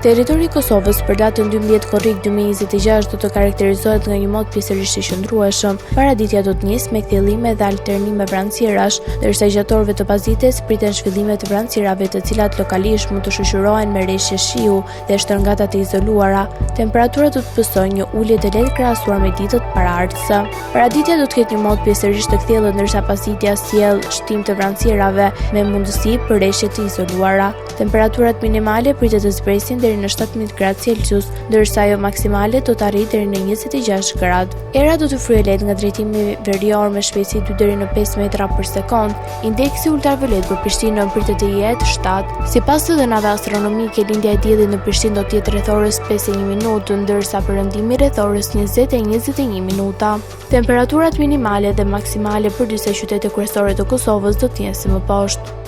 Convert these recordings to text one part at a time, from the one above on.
Territori i Kosovës për datën 12 korrik 2026 do të karakterizohet nga një mot pjesërisht i qëndrueshëm. Paraditja do të nisë me kthjellime dhe alternime vranësirash, ndërsa gjatë orëve të pasdites priten zhvillime të vranësirave të cilat lokalisht mund të shoqërohen me reshje shiu dhe shtërngata të izoluara. Temperaturat do të pësojnë një ulje të lehtë krahasuar me ditët paraardhëse. Paraditja do të ketë një mot pjesërisht të kthjellët ndërsa pasditja sjell shtim të vranësirave me mundësi për reshje të izoluara. Temperaturat minimale pritet të zbresin deri në 17 gradë Celsius, ndërsa ajo maksimale do të arrijë deri në 26 gradë. Era do të fryjë lehtë nga drejtimi verior me shpejtësi 2 deri në 5 metra për sekondë. Indeksi ultraviolet për Prishtinën pritet të jetë 7. Sipas të dhënave astronomike, lindja e diellit në Prishtinë do të jetë rreth orës 5:01 minutë, ndërsa perëndimi rreth orës 20:21 minuta. Temperaturat minimale dhe maksimale për disa qytete kryesore të Kosovës do të jenë si më poshtë.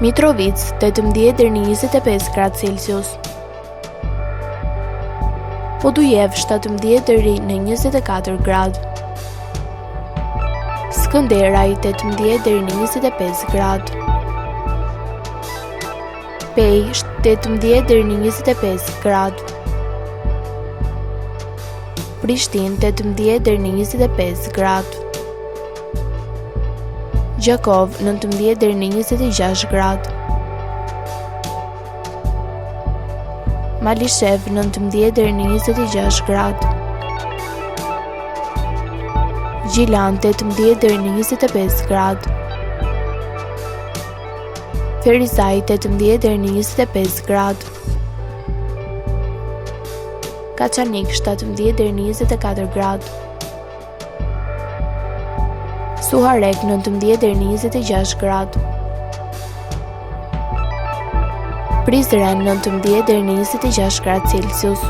Mitrovicë, 18 deri në 25 gradë Celsius. Podujevë 17 deri në 24 gradë. Skënderaj 18 deri në 25 gradë. Pejë 18 deri në 25 gradë. Prishtinë 18 deri në 25 gradë. Gjakovë 19 deri në 26 gradë. Malishevë 19 deri në 26 gradë. Gjilan 18 deri në 25 gradë. Ferizaj 18 deri në 25 gradë. Kaçanik 17 deri në 24 gradë. Suharekë 19 deri në 26 gradë. Prizren 19 deri në 26 gradë Celsius.